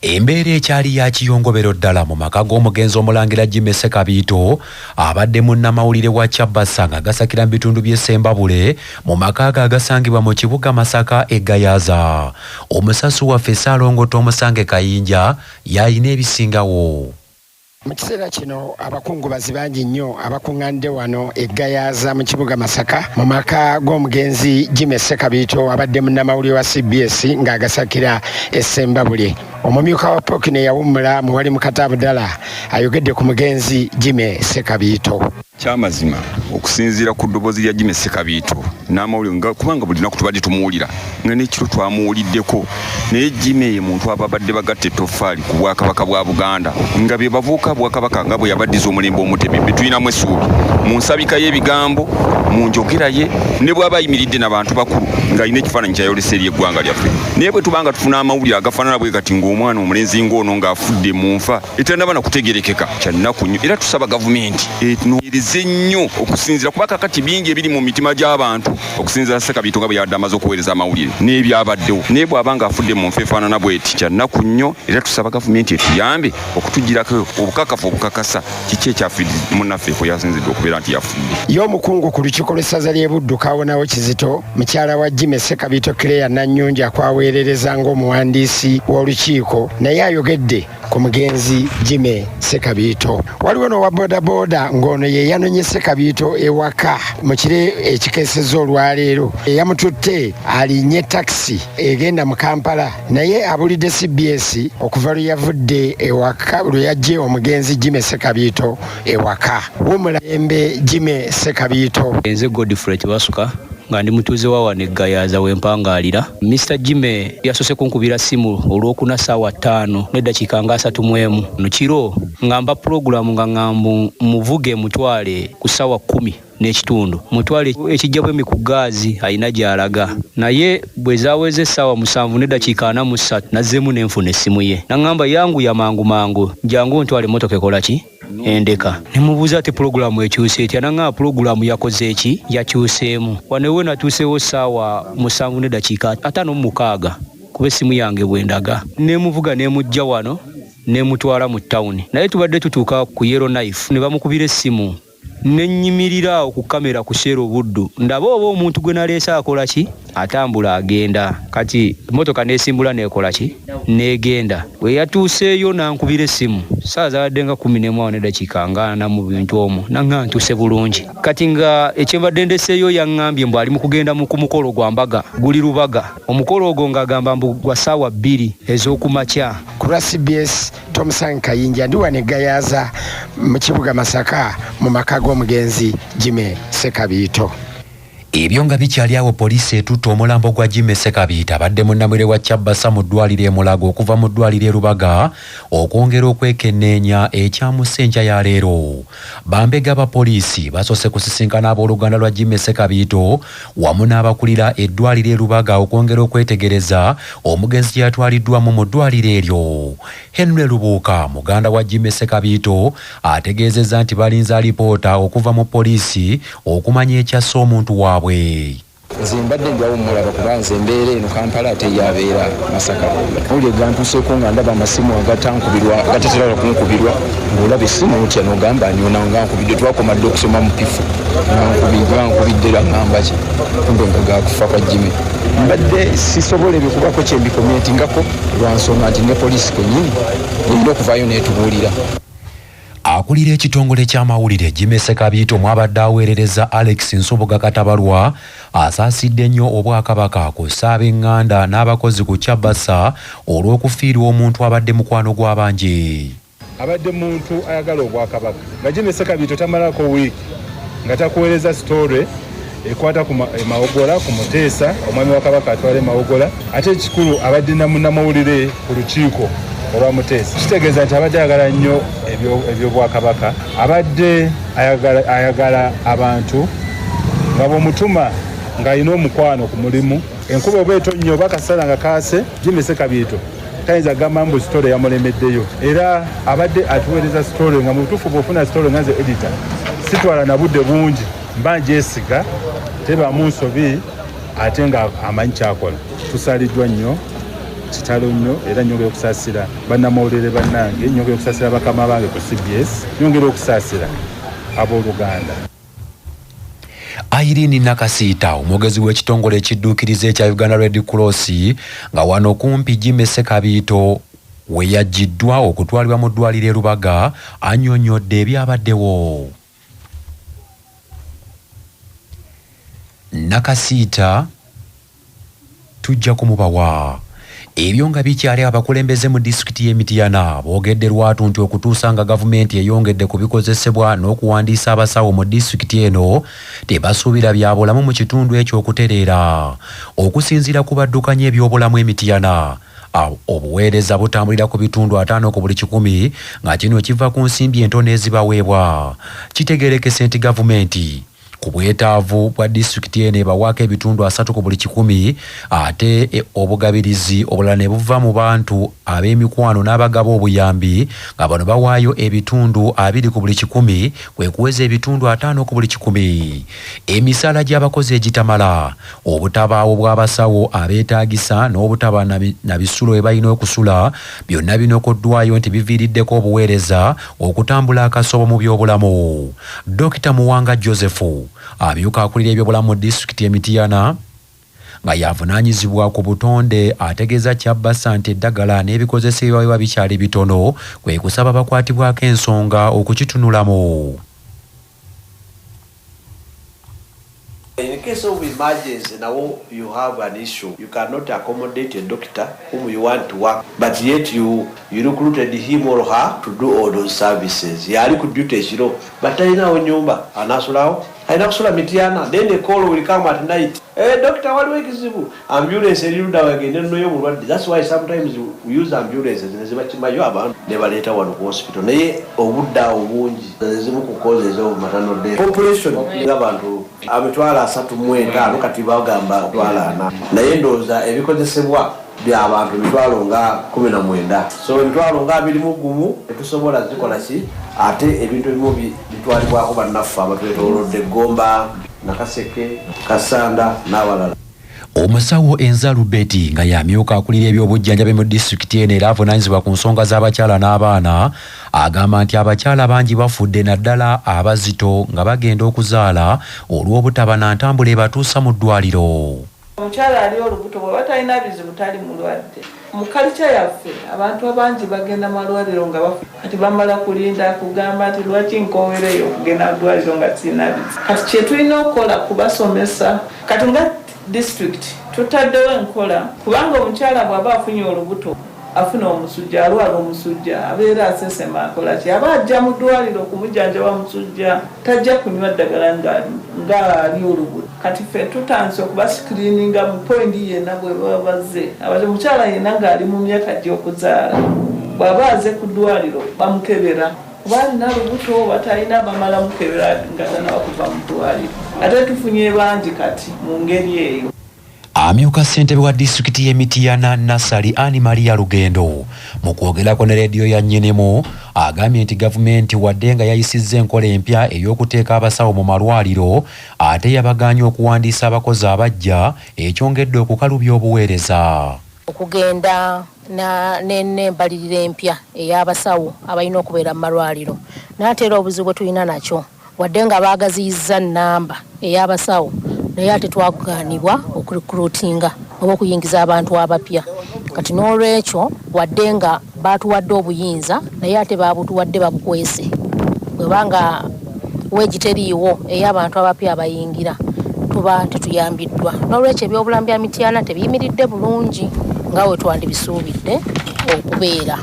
Embeera ekyali ya kiyongobero ddala mu maka g'omugenzi Omulangira Jimmy Ssekabiito abadde munnamawulire wa Kyabasa nga gasakira mu bitundu by'e Ssembabule mu maka ge agasangibwa mu kibuga Masaka e Gayaza. Omusasi waffe Ssaalongo Tomusange Kayinja y'alina ebisingawo. Mu kiseera kino abakungubazi bangi nnyo abakuŋŋaanidde wano e Gayaza mu kibuga Masaka mu maka g'omugenzi Jimmy Ssekabiito abadde munnamawulire wa CBS ng'agasakira e Ssembabule. Omumyuka wa Ppookino eyawummula Muwali Mukata Abdallah ayogedde ku mugenzi Jimmy Ssekabiito. Kyamazima okusinziira ku ddoboozi lya Jimmy Ssekabiito n'amawulire nga kubanga buli lunaku tubadde tumuwulira nga n'ekiro twamuwuliddeko, naye Jimmy ye muntu ababadde bagatta ettoffaali ku Bwakabaka bwa Buganda nga bye bavuuka Bwakabaka nga bwe yabaddiza omulembe Omutebi be tulinamu essuubi mu nsabika y'ebigambo, mu njogera ye ne bw'aba ayimiridde na bantu bakulu ng'alina ekifaananyi ky'ayolesa eri eggwanga lyaffe. Naye bwe tuba nga tufuna amawulire agafaanana bwe gati ng'omwana omulenzi ng'ono ng'afudde mu nfa etannaba na kutegerekeka, kya nnaku nnyo era tusaba gavumenti enoonyereze nnyo okusinziira kuba kakati bingi ebiri mu mitima gy'abantu okusinziira Ssekabiito nga bwe yabadde amaze okuweereza amawulire n'ebyabaddewo. Naye bw'aba ng'afudde mu nfa efaanana bw'eti, kya nnaku nnyo era tusaba gavumenti etuyambe okutuggyirako obukakafu obukakasa kiki ekyafiiriza munnaffe kwe yasinzidde okubeera nti yafudde. Ye omukungu ku lukiiko lw'essaza ly'e Buddu Kawonawo Kizito, mukyala wa Jimmy Ssekabiito Claire Nanyunja kw'aweerereza ng'omuwandiisi w'olukiiko naye ayogedde ku mugenzi Jimmy Ssekabiito. Waliwo n'owa bodaboda ng'ono ye yanonye Ssekabiito ewaka mu kiro ekikeesezza olwaleero, eyamututte alinnye takisi egenda mu Kampala naye abulidde CBS okuva lwe yavudde ewaka lwe yaggye omugenzi Jimmy Ssekabiito ewaka. Wumula mirembe Jimmy Ssekabiito. Nze Godfrey Tebasuka nga ndi mutuuze wa wano e Gayaza we mpangaalira. Mister Jimmy yasoose kunkubira ssimu Olwokuna ssaawa ttaano n'eddakiika nga 31 mu kiro nga mba pulogulaamu nga ŋŋamba mmuvuge mutwale ku ssaawa 10:30 mutwale ekijja bwemi ku ggaazi alina gy'alaga naye bwe zaaweze essaawa 7:43 nazzeemu ne nfuna essimu ye n'aŋŋamba yanguya mangu mangu jangu ontwale emmotoka ekola ki? Endeka. Ne mubuuza ate pulogulaamu ekyuse etya? N'aŋŋamba pulogulaamu yakoze ki? Yakyuseemu. Wano ewuwe natuuseewo ssaawa 7:56 kuba essimu yange bw'endaga. N'emuvuga n'emuggya wano n'emutwala mu ttawuni. Naye tubadde tutuuka ku Yellow Knife ne bamukubira essimu. Ne nnyimirira awo ku kkamera ku Shell Buddu ndabe oba omuntu gwe naleese akola ki? Atambula agenda. Kati emmotoka n'esimbula n'ekola ki? N'egenda. Bwe yatuuseeyo n'ankubira essimu, ssaawa zaabadde nga 11 awo n'eddakiika nga ana mu bintu omwo, n'aŋŋamba ntuuse bulungi. Kati nga ekye mbadde ndeseeyo yaŋŋambye mbu ali mu kugenda mu ku mukolo gwa mbaga, guli Lubaga. Omukolo ogwo ng'agamba mbu gwa ssaawa 2 ez'oku makya. Ku lwa cbs, Tomusange Kayinja ndi wano e Gayaza mu kibuga Masaka mu maka g'omugenzi Jimmy Ssekabiito. Ebyo nga bikyali awo poliisi etutte omulambo gwa Jimmy Ssekabiito abadde munnamwere wa Kyabasa mu ddwaliro e Mulago okuva mu ddwaliro e Lubaga okwongera okwekenneenya ekyamusse enkya ya leero. Bambega ba poliisi basoose kusisinkana abooluganda lwa Jimmy Ssekabiito wamu n'abakulira eddwaliro e Lubaga okwongera okwetegereza omugenzi gye yatwaliddwamu mu ddwaliro eryo. Henry Lubuuka, muganda wa Jimmy Ssekabiito ategeezezza nti balinze alipoota okuva mu poliisi okumanya ekyasse omuntu waabwe. Nze mbadde ndwawo mmulaba kuba nze mbeera eno Kampala ate ye abeera Masaka. Amawulire gantuuseeko nga ndaba amasimu agatankubirwa agatatera kunkubirwa ng'olaba essimu otya n'ogamba ani ono nga ankubidde twakoma dda okusoma mu pifu nga ankubidde angamba ki kumbe nga gaakufa kwa Jimmy. Mbadde sisobola ebyo kubaako kye mbikomentingako lwa nsonga nti ne poliisi kennyini erina okuvaayo n'etubuulira. Akulira ekitongole ky'amawulire Jimmy Ssekabiito mw'abadde aweerereza Alex Nsubuga Katabalwa asaasidde nnyo Obwakabaka kw'ossa ab'enganda n'abakozi ku Kyabassa olw'okufiirwa omuntu abadde mukwano gw'abangi. Abadde muntu ayagala Obwakabaka nga Jimmy Ssekabiito tamalako wiiki nga takuweereza sitore ekwata ku e Mawogola ku Muteesa, omwami wa Kabaka atwala e Mawogola. Ate ekikulu abadde na munnamawulire ku lukiiko olwa Muteesa. Kitegeeza nti abadde ayagala nnyo eby'Obwakabaka, abadde ayagala abantu nga bw'omutuma ng'alina omukwano ku mulimu. Enkuba oba etonnya oba akasana nga kaase, Jimmy Ssekabiito tayinza kugamba mbu sitole yamulemeddeyo. Era abadde atuweereza sitole nga mu butuufu bw'ofuna sitole nga nze editor sitwala na budde bungi mba ngyesiga tebaamu nsobi ate nga amanyi kyakola. Tusaliddwa nnyo Kitalo nnyo, era nnyongera okusaasira bannamawulire bannange, nnyongera okusaasira bakama bange ku CBS, nnyongera okusaasira abooluganda. Irene Nakasiita, omwogezi w'ekitongole ekidduukirize ekya Uganda Red Cross, nga wano kumpi Jimmy Sekabiito we yaggyiddwa okutwalibwa mu ddwaliro e Lubaga, annyonnyodde ebyabaddewo. Nakasiita tujja kumubawa. Ebyo nga bikyali, abakulembeze mu disitulikiti y'e Mityana boogedde lwatu nti okutuusa nga gavumenti eyongedde ku bikozesebwa n'okuwandiisa abasawo mu disitulikiti eno, tebasuubira bya bulamu mu kitundu ekyo okutereera. Okusinziira ku baddukanya ebyobulamu e Mityana, obuweereza butambulira ku bitundu 50 ku buli 100, nga kino kiva ku nsimbi entono ezibaweebwa. Kitegeerekese nti gavumenti ku bwetaavu bwa disitulikiti eno ebawaako ebitundu 30 ku buli 100, ate obugabirizi obulala ne buva mu bantu ab'emikwano n'abagaba obuyambi, nga bano bawaayo ebitundu 20 ku buli 100, kwe kuweza ebitundu 50 ku buli 100. Emisaala gy'abakozi egitamala, obutabaawo bw'abasawo abeetaagisa n'obutaba na bisulo we balina okusula, byonna binokoddwayo nti biviiriddeko obuweereza okutambula akasobo mu byobulamu. Dokita Muwanga Joseph, amyuka akulira ebyobulamu mu disitulikiti e Mityana nga yavunaanyizibwa ku butonde, ategeeza Kyabbasa nti eddagala n'ebikozesa ebibaweebwa bikyali bitono, kwe kusaba bakwatibwako ensonga okukitunulamu. In case of emergency, now you have an issue. You cannot accommodate a doctor whom you want to work, but yet you recruited him or her to do all those services. Yali ku duty ekiro, but talinawo nyumba anasulawo, alina kusula Mityana. Then a call will come at night. "Eh, doctor, waliwo ekizibu." Ambulance eri ludda, wagende nnoyo omulwadde. That's why sometimes we use ambulances ne zibakimayo abantu ne baleeta wano ku hospital, naye obudde awo bungi ezimu ku causes of maternal death. Population ng'abantu 350,000, kati bagamba 40,000, naye ndowooza ebikozesebwa by'abantu emitwalo nga 19, so emitwalo nga 21 tetusobola zikola ki. Ate ebintu ebimu bitwalibwako bannaffe abatwetoolodde, Gomba, Nakaseke, Kasanda n'abalala. Omusawo Enzalu Betty, nga yamyuka akulira ebyobujjanjabi mu disitulikiti eno era avunaanyizibwa ku nsonga z'abakyala n'abaana, agamba nti abakyala bangi bafudde, naddala abazito nga bagenda okuzaala, olw'obutaba na ntambula ebatuusa mu ddwaliro. Omukyala ali olubuto bw'aba talina bizibu, tali mulwadde. Mu culture yaffe abantu abangi bagenda malwaliro nga bafu, kati bamala kulinda kugamba nti, "Lwaki nkowereyo okugenda mu ddwaliro nga sirina bizibu?" Kati kyetulina okukola kubasomesa. Kati nga district tutaddewo enkola, kubanga omukyala bw'aba afunye olubuto, afuna omusujja, alwala omusujja, abeera asesema, akolaki, aba ajja mu ddwaliro okumujjanjaba musujja, tajja kunywa ddagala nga ali olubuto. Kati ffe tutandise okubascreeninga mu point yenna bwe baba bazze. Omukyala yenna ng'ali mu myaka gy'okuzaala, bw'aba aze ku ddwaliro bamukebera kuba alina lubuto oba talina, bamala mukebera nga tanaba kuva mu ddwaliro. Ate tufunye bangi kati mu ngeri eyo. Amyuka ssentebe wa disitulikiti y'e Mityana, Nasali Ani Maria Lugendo, mu kwogerako ne leediyo ya Nnyinimu, agambye nti gavumenti wadde nga yayisizza enkola empya ey'okuteeka abasawo mu malwaliro, ate yabagaanye okuwandiisa abakozi abajja, ekyongedde okukalubya obuweereza. Okugenda n'embalirira empya ey'abasawo abalina okubeera mu malwaliro, naye ate era obuzibu bwe tulina nakyo, wadde nga baagaziyizza nnamba ey'abasawo, naye ate twagaanibwa okurecruitinga oba okuyingiza abantu abapya. Kati n'olwekyo, wadde nga baatuwadde obuyinza, naye ate babutuwadde babukwese, bwebanga weegi teriiwo ey'abantu abapya abayingira, tuba tetuyambiddwa. N'olwekyo ebyobulamu bya Mityana tebiyimiridde bulungi nga we twandibisuubidde okubeera.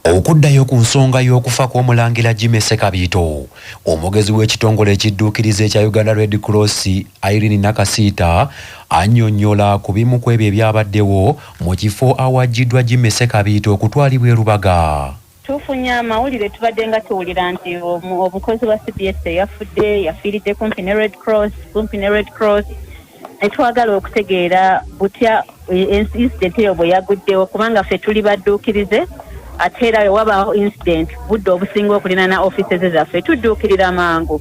Okuddayo ku nsonga y'okufa kw'omulangira Jimmy Sekabiito, omwogezi w'ekitongole ekidduukiriza ekya Uganda Red Cross, Irene Nakasiita, annyonnyola ku bimu ku ebyo ebyabaddewo mu kifo awaggiddwa Jimmy Sekabiito okutwalibwa e Lubaga. Tufunye amawulire, tubadde nga tuwulira nti omukozi wa CBS eyafudde yafiiridde kumpi ne Red Cross, kumpi ne Red Cross. Netwagala okutegeera butya incident eyo bwe yaguddewo, kubanga ffe tuli badduukirize, ate era wewabaawo incident, budde obusinga okulina na offices zaffe tudduukirira mangu.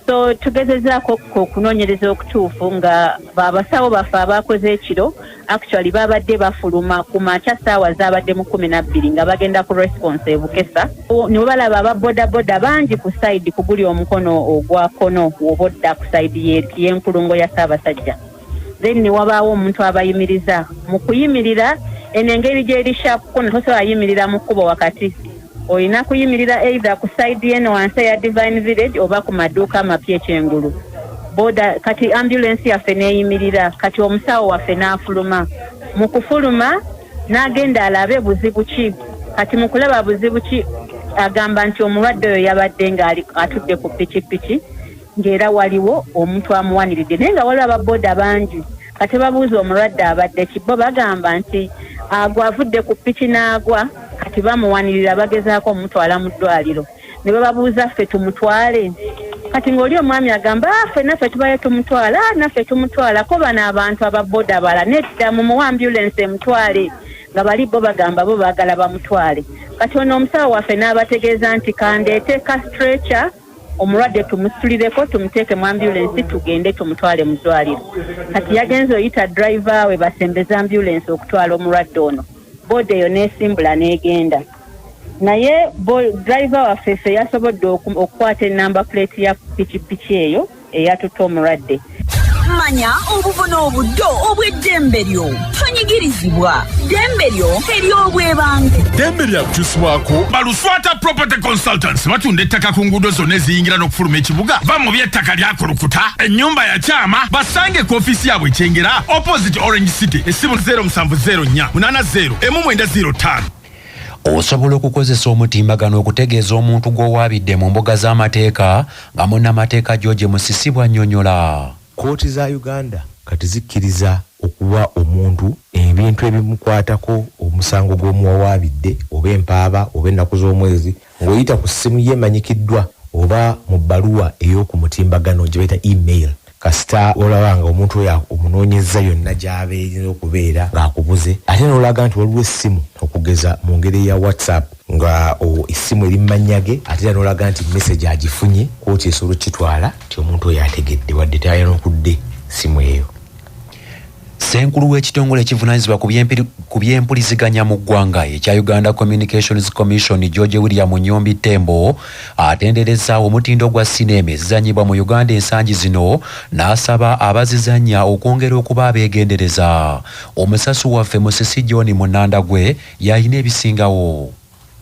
So tugezezaako okunoonyereza okutuufu nga abasawo baffe abakoze ekiro actually babadde bafuluma ku makya ssaawa zaabadde mu 12 nga bagenda ku response e Bukesa, ne balaba aba bodaboda bangi ku side ku guli omukono ogwa kkono woba odda ku side y'enkulungo ya Ssaabasajja. Then ne wabaawo omuntu abayimiriza. Mu kuyimirira eno engeri gy'eri sharp corner, tosobola yimirira mu kkubo wakati, olina kuyimirira either ku side eno wansi eya Divine Village oba ku maduuka amapya ekyengulu boda. Kati ambulance yaffe n'eyimirira, kati omusawo waffe n'afuluma. Mu kufuluma n'agenda alabe buzibu ki. Kati mu kulaba buzibu ki, agamba nti omulwadde oyo yabadde ng'ali atudde ku pikipiki, ng'era waliwo omuntu amuwaniridde, naye nga waliwo ababooda bangi. Kati babuuza omulwadde abadde ki, bo bagamba nti agwa avudde ku piki n'agwa, kati bamuwanirira bagezaako omutwala mu ddwaliro. Ne bababuuza, "Ffe tumutwale?" Kati ng'oli omwami agamba, "Ah, ffe naffe tubaye tumutwala, ah, naffe tumutwala ko bano abantu ababoda bala nedda, mumuwa ambulance emutwale." Nga bali bo bagamba bo baagala bamutwale. Kati ono omusawo waffe n'abategeeza nti kandeete ka stretcher, omulwadde tumusitulireko, tumuteeke mu ambulance, tugende tumutwale mu ddwaliro. Kati yagenze oyita driver we basembeza ambulance okutwala omulwadde ono, booda eyo n'esimbula n'egenda. Naye driver waffe ffe yasobodde okukwata enamba plate ya pikipiki eyo eyatutte omulwadde. Manya obuvuna obuddo obw'eddembe lyo, tonyigirizibwa, ddembe lyo ery'obwebange. Ddembe lyakukyusibwako Baluswata Property Consultants. Batunda ettaka ku nguudo zonna eziyingira n'okufuluma ekibuga. Va mu by'ettaka lyakulukuta, ennyumba ya kyama. Basange ku ofiisi yaabwe Ekyengera, opposite Orange City. Essimu 0704 80 1905. Osobola okukozesa omutimbagano okutegeeza omuntu gw'owaabidde mu mbuga z'amateeka, nga munnamateeka George Musisi bw'annyonnyola. Kkooti za Uganda kati zikkiriza okuwa omuntu ebintu ebimukwatako, omusango gw'omuwawaabidde oba empaaba oba ennaku z'omwezi, ng'oyita ku ssimu ye emanyikiddwa oba mu bbaluwa ey'oku mutimbagano gye bayita email, kasita olaba nga omuntu oyo omunoonyezza yonna gy'abeerina okubeera ng'akubuze, ate n'olaga nti waliwo essimu, okugeza mu ngeri eya WhatsApp, nga essimu eri mu mannya ge, ate era n'olaga nti message agifunye, kooti esobola okukitwala nti omuntu oyo ategedde wadde tayanukudde ssimu eyo. Ssenkulu w'ekitongole ekivunaanyizibwa ku byempuliziganya mu ggwanga ekya Uganda Communications Commission, George William Nyombi Tembo, atendereza omutindo gwa sineema ezizanyibwa mu Uganda ensangi zino, n'asaba abazizannya okwongera okuba abeegendereza. Omusasu waffe Musisi John Munandagwe yalina ebisingawo.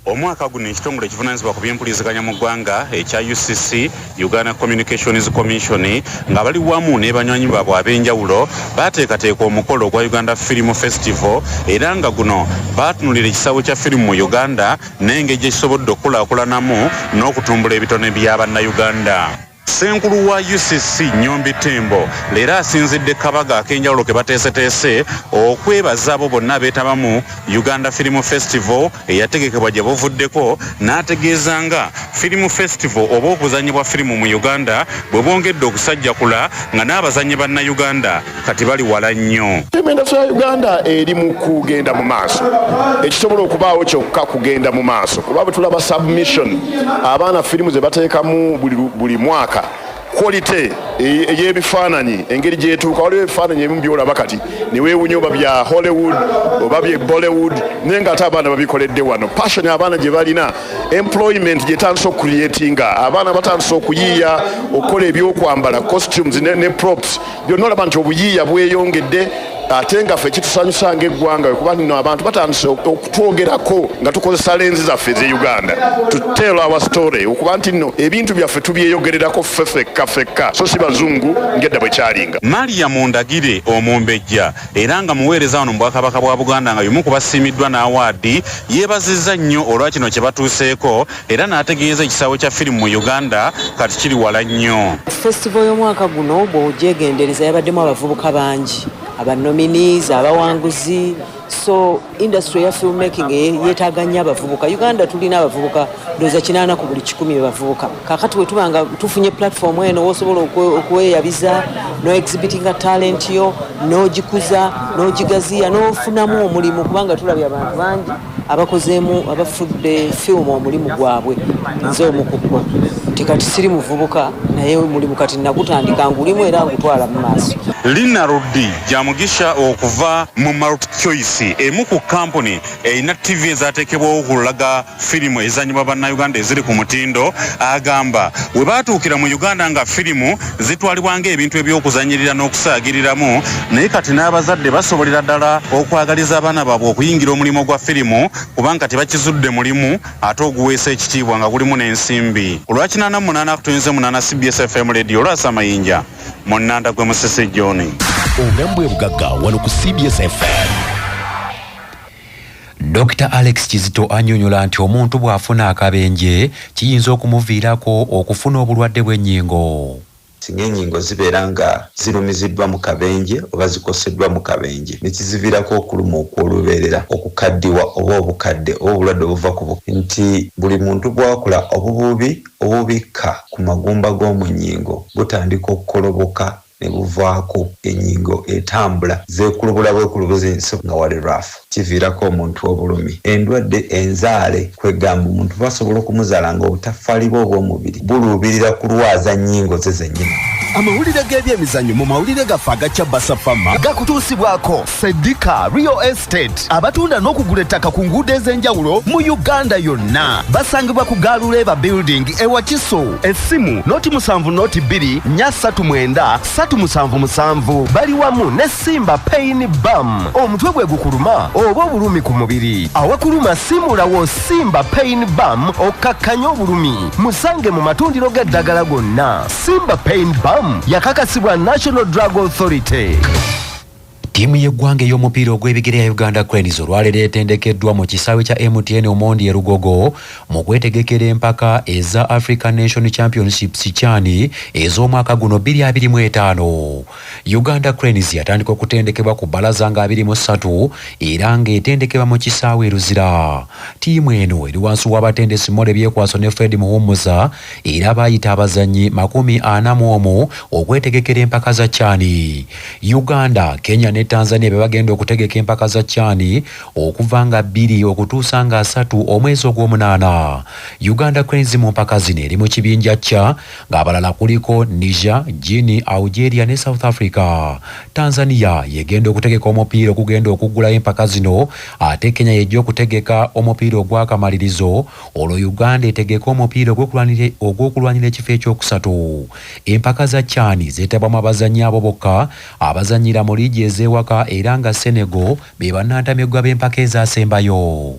Omwaka guno ekitongole ekivunaanyizibwa ku byempuliziganya mu ggwanga ekya UCC, Uganda Communications Commission, nga bali wamu ne banywanyi baabwe ab'enjawulo, baateekateeka omukolo ogwa Uganda Film Festival, era nga guno baatunulira ekisaawe kya firimu mu Uganda n'engeri gye kisobodde okukulaakulanamu n'okutumbula ebitone bya Bannayuganda. Ssenkulu wa UCC Nyombi Tembo leero asinzidde kabaga ak'enjawulo ke bateeseteese okwebaza abo bonna abeetabamu Uganda Film Festival eyategekebwa gye buvuddeko, n'ategeeza nga Film Festival oba okuzannyibwa firimu mu Uganda bwe bwongedde okusajjakula, nga n'abazannyi Bannayuganda kati bali wala nnyo. Film industry ya Uganda eri mu kugenda mu maaso. Ekisobola okubaawo kyokka kugenda mu maaso, kuba bwe tulaba submission abaana firimu ze bateekamu buli mwaka, quality ey'ebifaananyi engeri gyetuuka, waliwo ebifaananyi ebimu byolaba kati neweewunya oba bya Hollywood oba bye Bollywood, naye nga ate abaana babikoledde wano. Passion abaana gye balina, employment gyetandise okucreatinga, abaana batandise okuyiiya okukola ebyokwambala, costumes ne props byonna, olaba nti obuyiiya bweyongedde. Ate nga ffe kitusanyusa ng'eggwanga kuba nno abantu batandise okutwogerako nga tukozesa lens zaffe ez'e Uganda to tell our story, okuba nti nno ebintu byaffe tubyeyogererako ffe fekka fekka, so si bazungu ng'edda bwe kyalinga. Mariam Ndagire, omumbejja era nga muweereza wano mu Bwakabaka bwa Buganda, nga y'omu ku basiimiddwa n'awaadi, yeebazizza nnyo olwa kino kye batuuseeko, era n'ategeeza ekisaawe kya firimu mu Uganda kati kiri wala nnyo. Festival y'omwaka guno bw'ogyegendereza yabaddemu abavubuka bangi, abanominies, abawanguzi. So industry ya filmmaking yeetaaga nnyo abavubuka. Uganda tulina abavubuka ndowooza 80 ku buli 100 bebavubuka. Kakati bwe tuba nga tufunye platform eno wosobola okweyabiza no exhibitinga talent yo, n'ogikuza, n'ogigaziya, n'ofunamu omulimu, kubanga tulabye abantu bangi. Abakozeemu, abafudde firimu omulimu gwabwe, nze omu ku bo, nti kati siri muvubuka, naye omulimu kati nagutandika, ngulimu era ngutwala mu maaso. Lina Rudi Gyamugisha okuva mu MultiChoice, emu ku kampuni erina ttivi ezateekebwawo okulaga firimu ezanyibwa Bannayuganda eziri ku mutindo, agamba we baatuukira mu Uganda nga firimu zitwalibwa ng'ebintu eby'okuzanyirira n'okusaagiriramu, naye kati n'abazadde basobolera ddala okwagaliza abaana baabwe okuyingira omulimu gwa firimu kubanga tebakizudde mulimu ate oguweesa ekitiibwa nga gulimu n'ensimbi. Ku lwa 88 CBS FM Radio, Lwasa Mayinja, Munnanda gwe Musisi John. Obulamu bwe bugagga wano ku CBS FM. Dr Alex Kizito annyonnyola nti omuntu bw'afuna akabenje kiyinza okumuviirako okufuna obulwadde bw'ennyingo. Singa ennyingo zibeera nga zirumiziddwa mu kabenje oba zikoseddwa mu kabenje ne kiziviirako okuluma okw'olubeerera, okukaddiwa oba obukadde oba obulwadde obuva ku nti buli muntu bw'akula, obububi obubikka ku magumba g'omu nnyingo butandika okukoloboka ne buvaako, ennyingo etambula zeekulubula bwekulubuzi nga wali rafu, kiviirako omuntu obulumi. Endwadde enzaale, kwegamba omuntu basobola okumuzaala nga obutaffaali bwe obw'omubiri buluubirira kulwaza nnyingo ze zennyini. Amawulire g'ebyemizannyo mu mawulire gaffe agacya Basafama gakutuusibwako Sedika Real Estate, abatunda n'okugula ettaka ku nguudo ez'enjawulo mu Uganda yonna. Basangibwa ku Galuleba Building e Wakiso. Essimu 0 7 0 439 377. Bali wamu ne Simba Pain Balm. Omutwe gwe gukuluma oba obulumi ku mubiri awakuluma, simulawo Simba Pain Balm okkakkanye obulumi. Musange mu matundiro g'eddagala gonna. Simba Pain Balm yakakasibwa National Drug Authority. Ttiimu y'eggwanga ey'omupiira ogw'ebigere ya Uganda Cranes olwaleero etendekeddwa mu kisaawe kya MTN Omondi e Lugogo mu kwetegekera empaka eza African Nation Championships CHAN ez'omwaka guno 2025. Uganda Cranes yatandika okutendekebwa ku bbalaza nga 23 era ng'etendekebwa mu kisaawe e Luzira. Ttiimu eno eri wansi w'abatendesi Morley Byekwaso ne Fred Muhumuza era baayita abazannyi 41 okwetegekera empaka za CHAN. Uganda, Kenya ne Tanzania be bagenda okutegeka empaka za CHAN okuva nga 2 okutuusa nga 3 omwezi ogw'omunaana. Uganda Cranes mu mpaka zino eri mu kibinja kya ng'abalala kuliko Niger, Guinea, Algeria ne South Africa. Tanzania yegenda okutegeka omupiira okugenda okuggulayo empaka zino, ate Kenya yejja okutegeka omupiira ogw'akamalirizo, olwo Uganda etegeka omupiira ogw'okulwanira ekifo ekyokusatu. Empaka za CHAN zeetabwamu abazannyi abo bokka abazannyira mu liigi ez'ewaka, era nga Senegal be bannantameggwa b'empaka ezasembayo.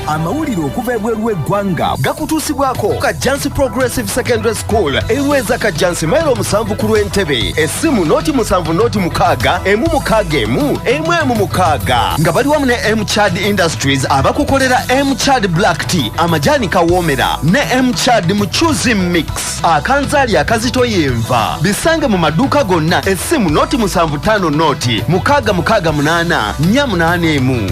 Amawulire okuva ebweru w'eggwanga gakutuusibwako Kajjansi Progressive Secondary School, erweza Kajjansi, mayiro 7 ku lw'Entebe. Essimu 0 7 0 6 1 6 1 1 1 6, nga bali wamu ne Mchad Industries, abakukolera Mchad Black Tea, amajaani kawoomera, ne Mchad Muchuzi Mix, akanzaali akazito yenva. Bisange mu maduuka gonna. Essimu 0 7 5 0 6 6 8 4 8 1.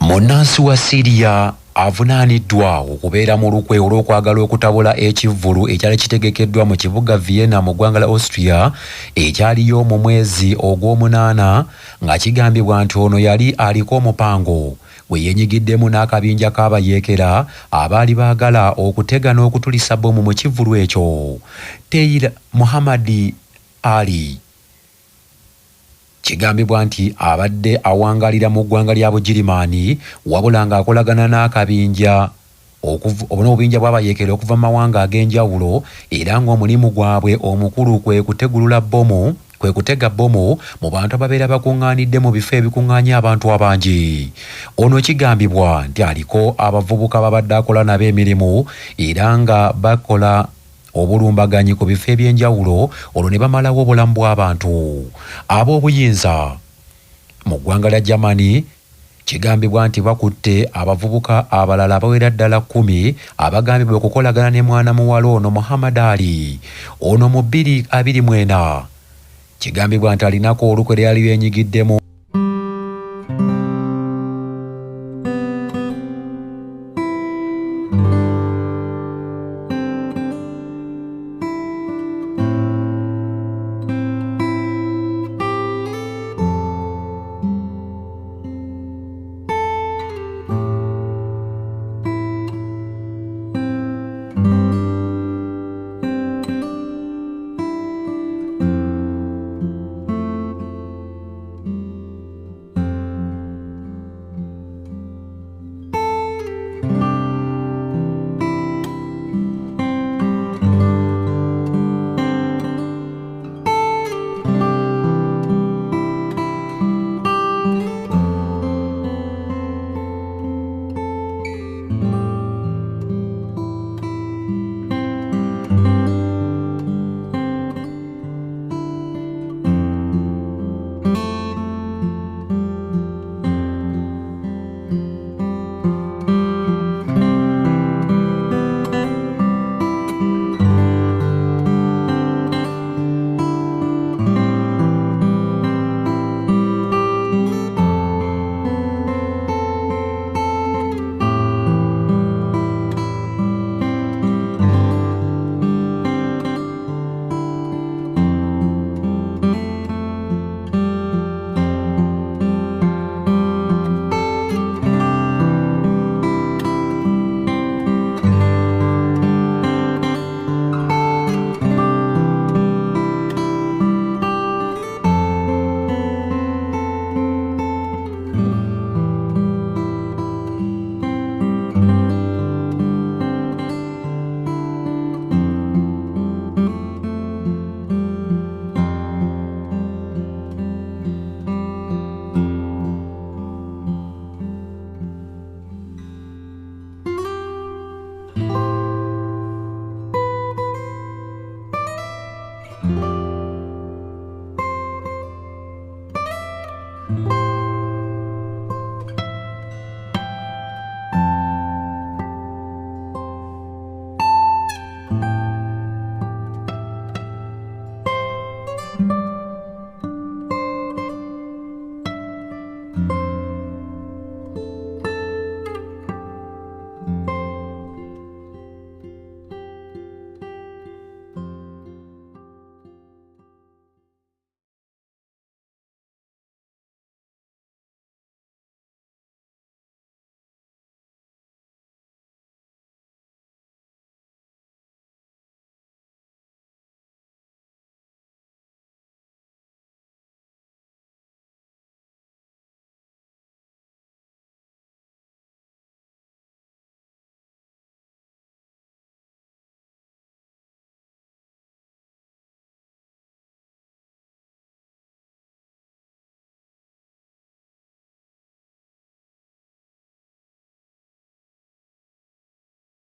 Munnansi wa Siriya avunaaniddwa okubeera mu lukwe olw'okwagala okutabula ekivvulu ekyali kitegekeddwa mu kibuga Vienna mu ggwanga la Austria ekyaliyo mu mwezi ogw'omunaana, nga kigambibwa nti ono yali aliko omupango gwe yeenyigiddemu n'akabinja k'abayeekera abaali baagala okutega n'okutulisa bbomu mu kivvulu ekyo. Tayeb Muhammad Ali kigambibwa nti abadde awangalira mu ggwanga lya Bugirimaani, wabula ng'akolagana n'akabinja n'obubinja bw'abayeekera okuva mu mawanga ag'enjawulo, era ng'omulimu gwabwe omukulu kwe kutegulula bbomu, kwe kutega bbomu mu bantu ababeera bakuŋŋaanidde mu bifo ebikuŋŋaanya abantu abangi. Ono kigambibwa nti aliko abavubuka babadde akola nabo emirimu era nga bakola obulumbaganyi ku bifo ebyenjawulo, olwo ne bamalawo obulamu bw'abantu. Ab'obuyinza mu ggwanga lya Germany kigambibwa nti bakutte abavubuka abalala abawera ddala 10 abagambibwa okukolagana ne mwana muwala ono Muhammad Ali. Ono mu 2024 kigambibwa nti alinako olukwe lyali lyenyigiddemu.